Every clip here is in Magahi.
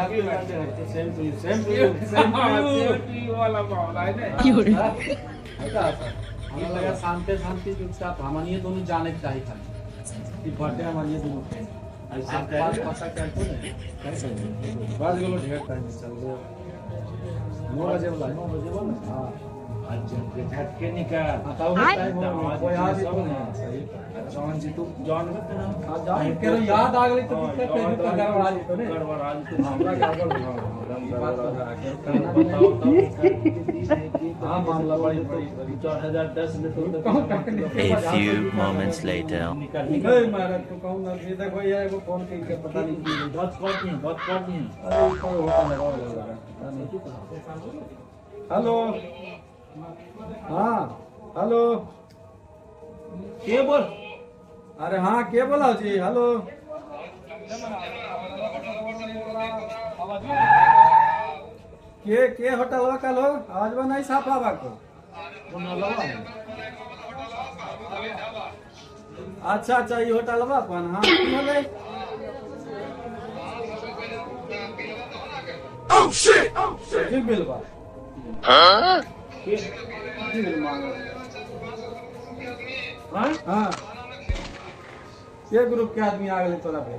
Happy birthday. Same to you, same to you, same to you वाला मामला है ना। हमरा लगा शांति शांति चुपचाप हमनिए दोनों जाने के चाही खाली ई बर्थडे हमनिए दोनों के ऐसा पास पता क्या तो नहीं बस गेलो ढेर टाइम चल गया। 9 बजे वाला 9 बजे वाला। हां आज झटके निकाल बताओ टाइम हो कोई आज तो नहीं सही जॉन जी तू जॉन मत ना। हां जान के याद आ गई तो दिक्कत है तो गड़बड़ा जी तो ने गड़बड़ा जी तो हमरा गड़बड़ हो बात तो बताओ तो हां मामला बड़ी बड़ी 4010 में तो A few moments later. निकाल नहीं महाराज तो कहूं ना ये देखो यार एगो फोन के पता नहीं की बहुत कॉल नहीं, बहुत कॉल नहीं। अरे कोई होता लगा लगा पता नहीं। हेलो हाँ हेलो के बोल? अरे हाँ के बोला जी? हेलो के होटल वा कल हो आवाज बा नहीं साफ आवा को। अच्छा अच्छा ये होटल वा अपन। हाँ की होले? Oh shit! Oh shit! की बिल बा? हाँ? की बिल मांगो? हाँ हाँ ये ग्रुप के आदमी आ गए तोरा पे।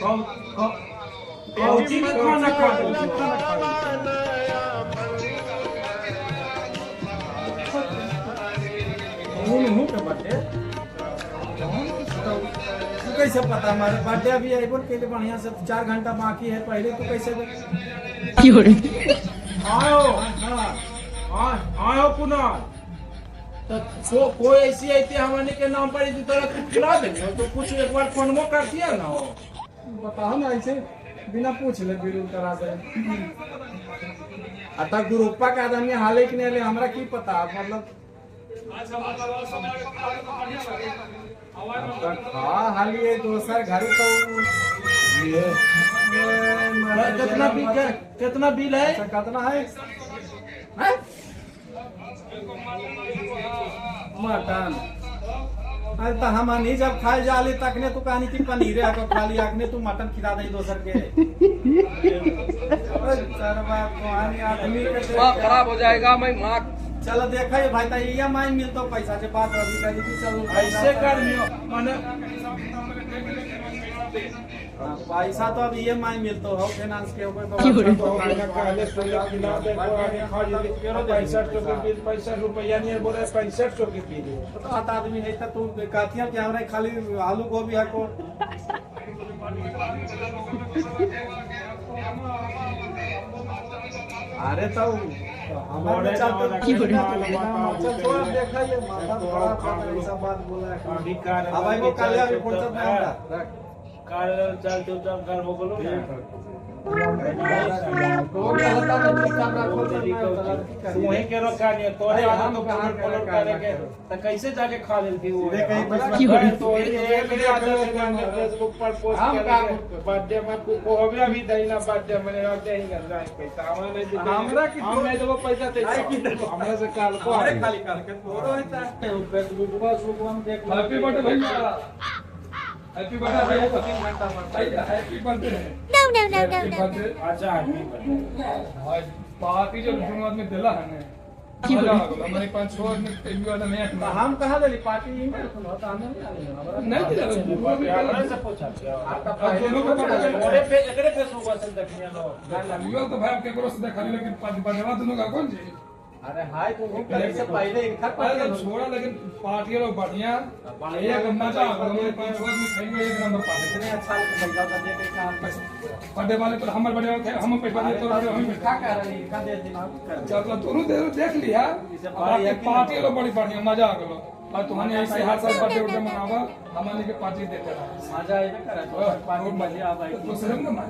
कौन कौन कौची के खाना खा हूं के बर्थडे तू कैसे पता? हमारे बर्थडे अभी आइबो के लिए बढ़िया से 4 घंटा बाकी है पहले तू कैसे आओ? हाँ आओ कुणाल तो कोई ऐसी आई हमने के नाम पर तोरा तू खिला देंगे तो कुछ एक बार फोन वो कर दिया ना हो बताओ ना ऐसे बिना पूछ ले बिल करा दे। अतः ग्रुपा के आदमी हाले कि नहीं हमरा की पता मतलब खा हाली दोसर घर तो ये कितना बिल है? कितना बिल है? अच्छा कितना है? हैं? मटन। अरे तो हम नहीं जब खाए जाली तखने तू कहानी की पनीर है को खाली आखने तू मटन खिला दे दोसर के। सरवा कहानी आदमी के माँ खराब हो जाएगा। मैं माँ चलो देखा ये भाई ता माइन मिलतो पैसा से बात अभी करी थी चलो ऐसे कर लियो माने पैसा तो अब ईएमआई मिलतो हो फाइनेंस के ऊपर तो पहले 16 खिला दे को आगे खा ले 6500 के बिल 65 रुपया नहीं बोले 6500 के बिल। तो आत आदमी है त तू काथिया के हमरा खाली आलू गोभी है को। अरे तो हमारे चलते चल थोड़ा देखा ये माथा खराब ऐसा बात बोला है। अब भाई वो कल अभी फुर्सत में हमरा रख काल चल चुपचाप घर हो गलो ना तो कहता ना चुपचाप रखो तू वहीं के रखा नहीं तोरे आदत तो कहां पलट करे के त कैसे जाके खा लेती वो तो ये मेरे आदत है फेसबुक पर पोस्ट करे बर्थडे में को होबे अभी दईना बर्थडे में रख दे ही गंदा पैसा हमरा नहीं दे हमरा की हम नहीं देबो पैसा ते हमरा से काल को अरे खाली काल के तोरो होता फेसबुक पर हम देख हैप्पी बर्थडे भैया, हैप्पी बर्थडे भैया, happy birthday. No no no no no. अच्छा हैप्पी बर्थडे। भाई पार्टी जब दोनों आदमी दिला है ने हमारे 5-6 आदमी एक वाला नहीं है। हम कहां देली पार्टी इन पर होता हम नहीं नहीं दिला हमरा से पूछा दोनों को ओरे पे एकरे फेसबुक पर देखनिया लो यो तो भाई आप केकरो से देखा लेकिन पार्टी बनवा दोनों का कौन जी। अरे हाय तो वो पहले से पहले इनका पार्टी छोड़ा लेकिन पार्टी लोग बढ़िया एक मजा आ गया। 5-6 आदमी खाएंगे एक नंबर पार्टी इतने अच्छा पैसा दे के काम बर्थडे वाले पर हमर बर्थडे वाले हम पैसा दे तो हम का कर रही का दे दिमाग कर चल दोनों दे देख लिया पार्टी लोग बड़ी बढ़िया मजा आ गलो। और तुम्हारे ऐसे हर साल बर्थडे उर्डे मनावा हमने के पार्टी देते रहा मजा आएगा करे पार्टी मजा आ भाई तो शर्म ना।